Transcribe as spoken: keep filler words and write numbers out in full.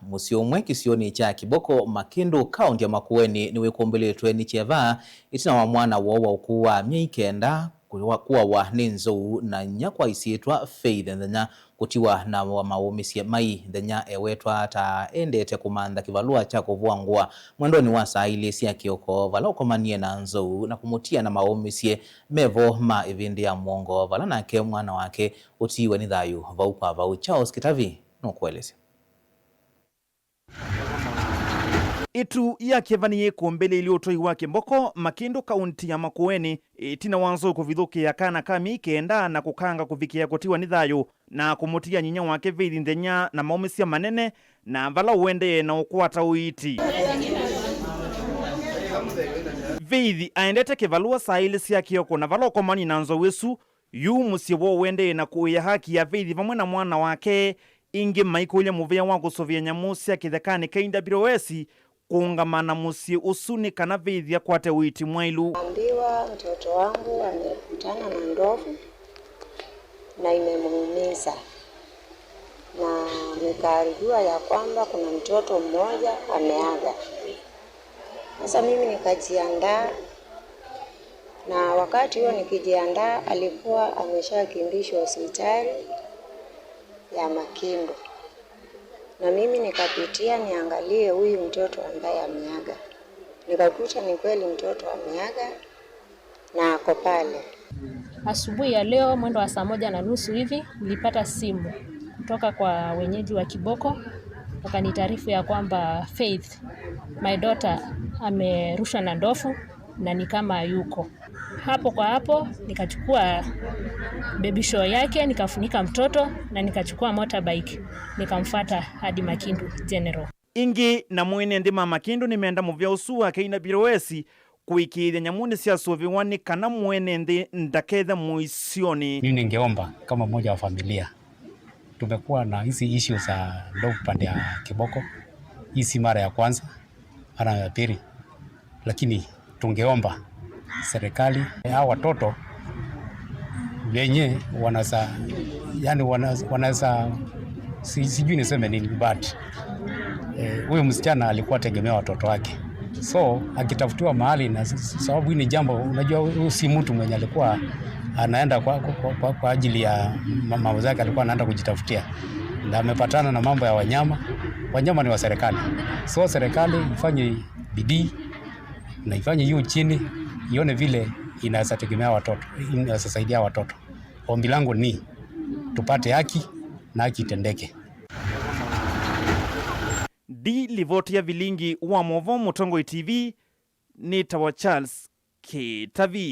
Mũsyĩ ũmwe kĩsionĩ kya Kiboko, Makĩndũ, kaũntĩ ya Makueni, nĩwĩkũmbĩlĩtwe nĩ kyeva ĩtina wa mwana woo wa ũkũũ wa myei kenda kũwa-, kũawa nĩ nzou na inyia kwa isyĩtwa Faith Nthenya kũtiwa na wa maũmĩsye mai. Nthenya ewetwa ta endete kũmantha kĩvalũa kya kũvũa ngũa mwendonĩ wa saa ilĩ sya kĩoko, vala ũkomanie na nzou na kũmũtia na maũmĩsye mevo ma ĩvĩndĩ ya mũongo, vala nake mwana wake ũtiiwe nĩ thayũ vau kwa vau. Charles Kĩtavi nũkũelesya. Ĩtu ya kyeva nĩyĩkũmbĩlĩilye ũtũi wa Kiboko, Makĩndũ, kaũntĩ ya Makueni, ĩtina wa nzou kũvithũkĩa kana ka myei kenda na kũkanga kũvikĩa kũtiwa nĩ thayũ na kũmũtia nyinya wake Faith Nthenya na maũmĩsya manene, na vala ũendee na ũkwata ũiiti. Faith aendete kĩvalũa saa ilĩ sya kĩoko, na vala ũkomanie na nzou ĩsu, yu mũsyĩ woo ũendee na kũĩa haki ya Faith vamwe na mwana wake. Ĩngĩ maikũlya mũvĩa wa kũsũvĩa nyamũ sya kĩthekanĩ, K W S, kũũngama na mũsyĩ ũsu nĩ kana Faith akwate ũiiti mwaĩlu. Naambiwa mtoto wangu amekutana na ndovu na imemuumiza, na nikajua ya kwamba kuna mtoto mmoja ameaga. Sasa mimi nikajiandaa, na wakati huo nikijiandaa, alikuwa ameshakimbishwa hospitali ya Makĩndũ, na mimi nikapitia niangalie huyu mtoto ambaye ameaga. Nikakuta ni kweli mtoto ameaga na ako pale. Asubuhi ya leo mwendo wa saa moja na nusu hivi nilipata simu kutoka kwa wenyeji wa Kiboko, wakanitaarifu ya kwamba Faith, my daughter, amerushwa na ndovu na ni kama hayuko. Hapo kwa hapo nikachukua baby shower yake, nikafunika mtoto na nikachukua motorbike, nikamfuata hadi Makĩndũ General. Ĩngĩ, na mwene nthĩ ma Makĩndũ nĩmenda mũvĩa ũsu wa K W S kũĩkĩĩthya nyamũ nĩsyasũvĩwa nĩ kana mwene nthĩ ndakethe mũisyonĩ. Mimi ningeomba kama mmoja wa familia, tumekuwa na hizi issues za dog pande ya Kiboko. Hii si mara ya kwanza, mara ya pili, lakini tungeomba serikali, hawa watoto wenye wanaweza, yani wana-, wanaweza, si-, sijui niseme nini, but, eh, huyu msichana alikuwa tegemea watoto wake, so akitafutiwa mahali, na s-, s-, sababu hii ni jambo, unajua, huyu si mtu mwenye alikuwa anaenda kwa, kwa, kwa, kwa ajili ya ma-, mambo zake, alikuwa anaenda kujitafutia na amepatana na mambo ya wanyama. Wanyama ni wa serikali, so serikali ifanye bidii na ifanye juu chini, ione vile inaweza tegemea watoto, inaweza saidia watoto. Ombi langu ni tupate haki na haki itendeke. Ndi livoti ya vilingi wa movoo Mũtongoi T V, nĩtawa Charles Kĩtavi.